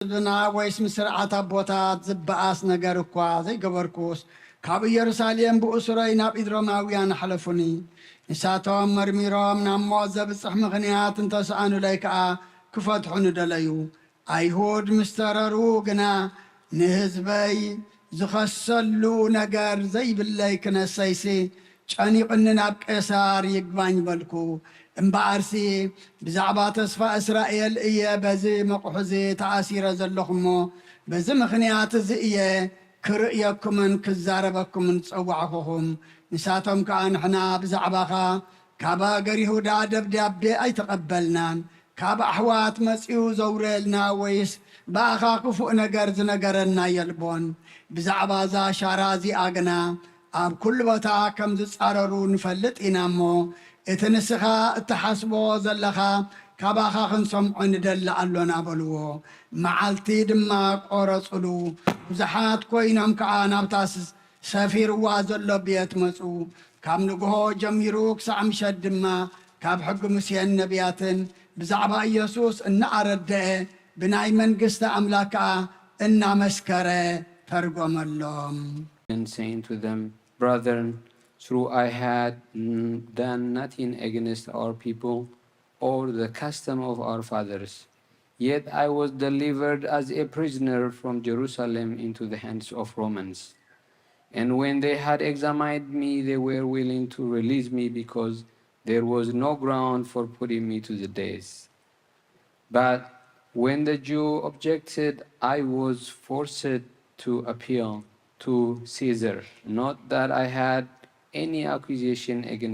ህዝብና ወይስ ምስ ስርዓት ኣቦታት ዝበኣስ ነገር እኳ ዘይገበርኩስ፣ ካብ ኢየሩሳሌም ብእሱረይ ናብ ኢድሮማውያን ኣሕለፉኒ። ንሳቶም መርሚሮም ናብ ሞት ዘብጽሕ ምኽንያት እንተሰኣኑለይ ከኣ ክፈትሑኒ ደለዩ። ኣይሁድ ምስ ተረሩ ግና፣ ንህዝበይ ዝኸሰሉ ነገር ዘይብለይ ክነሰይሲ፣ ጨኒቕኒ ናብ ቄሳር ይግባኝ በልኩ። እምበኣርሲ ብዛዕባ ተስፋ እስራኤል እየ በዚ መቑሑ እዚ ተኣሲረ ዘለኹ እሞ፣ በዚ ምኽንያት እዚ እየ ክርእየኩምን ክዛረበኩምን ዝጸዋዕኹኹም። ንሳቶም ከኣ፣ ንሕና ብዛዕባኻ ካብ ሃገር ይሁዳ ደብዳቤ ኣይተቐበልናን። ካብ ኣሕዋት መጺኡ ዘውረየልና ወይስ ብኣኻ ክፉእ ነገር ዝነገረና የልቦን። ብዛዕባ እዛ ሻራ እዚኣ ግና ኣብ ኩሉ ቦታ ከም ዝጻረሩ ንፈልጥ ኢና እሞ፣ እቲ ንስኻ እትሓስቦ ዘለኻ ካባኻ ክንሰምዖ ንደሊ ኣሎና በልዎ። መዓልቲ ድማ ቆረጹሉ። ብዙሓት ኮይኖም ከኣ ናብታ ስ-፣ ሰፊርዋ ዘሎ ቤት መጹ። ካብ ንግሆ ጀሚሩ ክሳዕ ምሸት ድማ ካብ ሕጊ ሙሴን ነቢያትን ብዛዕባ ኢየሱስ እናኣረድአ ብናይ መንግስቲ ኣምላክ ከኣ እናመስከረ ተርጎመሎም። And saying to them, Brethren, true I had done nothing against our people or the custom of our fathers. Yet I was delivered as a prisoner from Jerusalem into the hands of Romans. And when they had examined me, they were willing to release me because there was no ground for putting me to the death. But when the Jew objected, I was forced to appeal to Caesar. Not that I had any accusation against